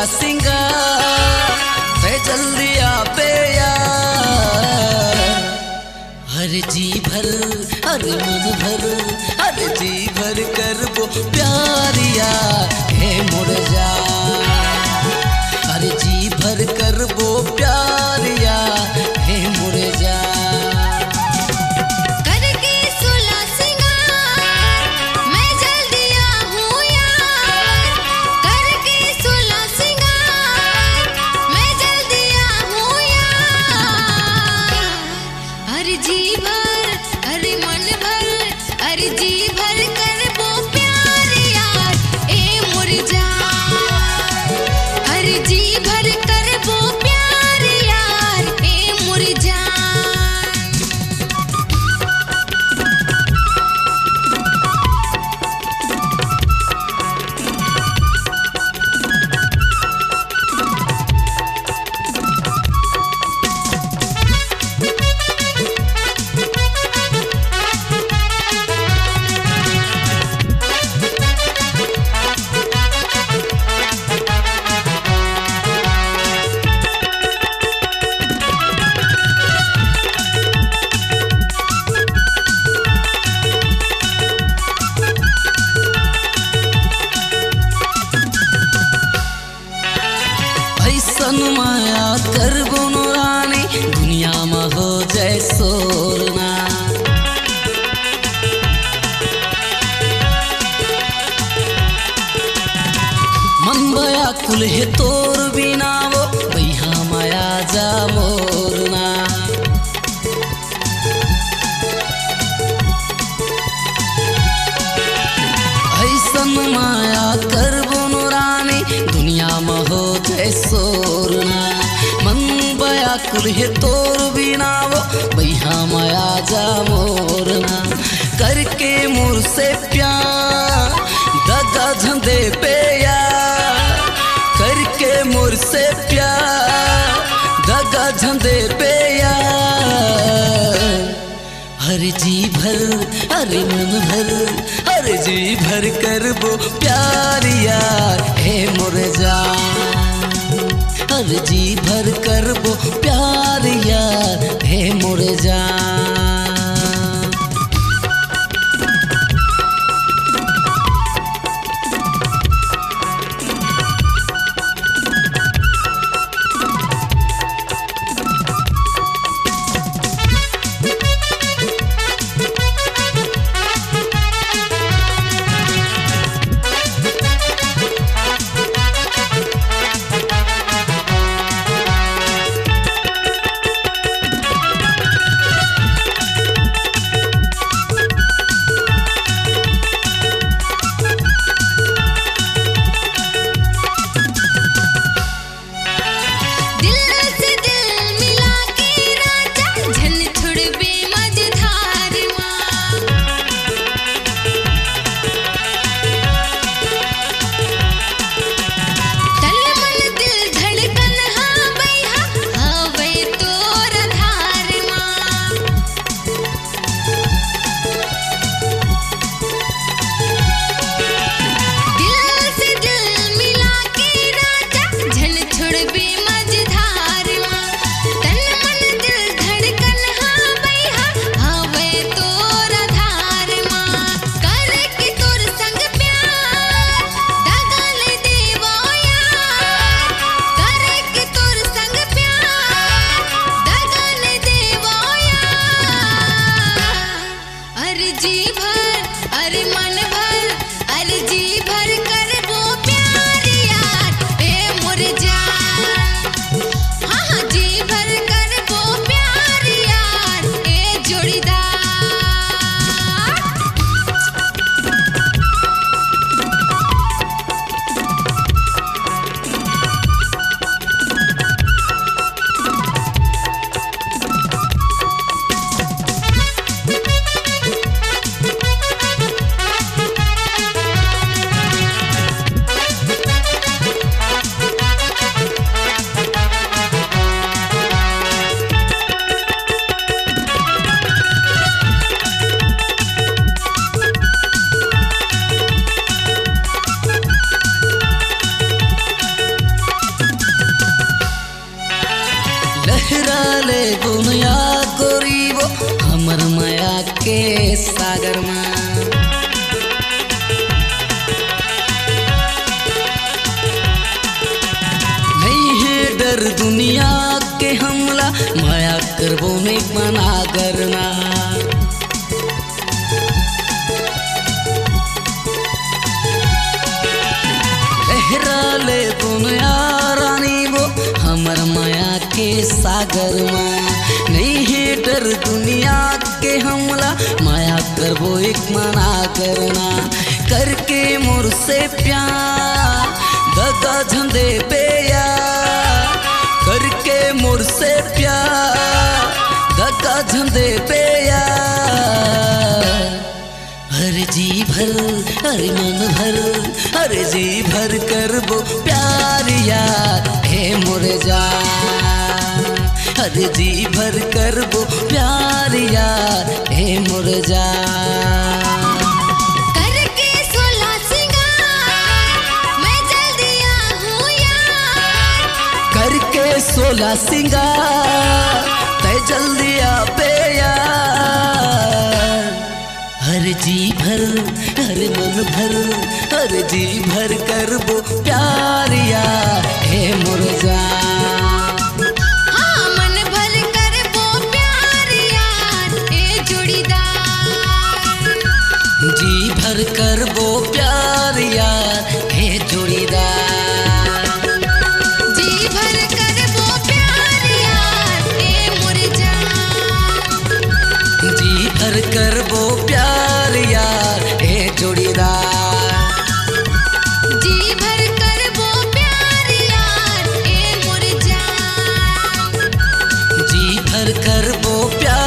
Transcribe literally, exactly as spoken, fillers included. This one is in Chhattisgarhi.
सिंगार, तै जल्दी आ बे यार। हर जी भर, हर मन भर, हर जी भर करबो प्यार यार, हे मोर जान। हर जी भर करबो प्यार यार, हे मोर जान। करके सोलह सिंगार, मैं जल्दी आहूँ यार। करके सोलह सिंगार, मैं जल्दी आहूँ यार। अरे जी भर, अरे मन भर, अरे जी भर करबो प्यार यार, ए मोर जान। अरे जी भर करबो प्यार यार, ए मोर जान। ऐसन माया करबो नोरानी, दुनिया म हो जाए शोर ना। मन बयाकुल हे तोर बिना वो, बइहा म आ जा मोर ना। ऐसन माया करबो नोरानी, दुनिया म हो जाए शोर ना। मन बयाकुल हे तोर बिना वो, बइहा म आ जा मोर ना। करके मोर से प्यार, दगा झन दे बे यार। करके मोर से प्यार, दगा झन दे बे यार। हर जी भर, हर मन भर, हर जी भर करबो प्यार यार, हे मोर जान। हर जी भर करबो प्यार यार, हे मोर जान। के सागर मा। नइ हे डर दुनिया के हमला, मया करबो नेक मन आगर ना। लहरा ले दुनिया रानी वो हमर मया के सागर मा। नइ हे डर दुनिया के हमला, मया करबो एक मन आगर ना। करके मोर से प्यार दगा झन देबे यार, करके मोर से प्यार दगा झन देबे यार। हर जी भर, हर मन भर, हर जी भर करबो प्यार यार, हे मोर जान। हर जी भर करबो प्यार यार, हे मोर जान। करके सोलह सिंगार, मैं जल्दी आहूँ यार। करके सोलह सिंगार, तैं जल्दी आबे यार। हर जी भर, हर मन भर, हर जी भर करबो प्यार यार, हे मोर जान। हाँ, मन भर करबो प्यार यार, ए जोड़ीदार। जी भर करबो प्यार यार, हे जोड़ीदार। जी भर करबो प्यार यार, ए मोर जान। जी भर करबो प्यार यार, ए जोड़ीदार। जी भर करबो प्यार यार, ए मोर जान। जी भर करबो प्यार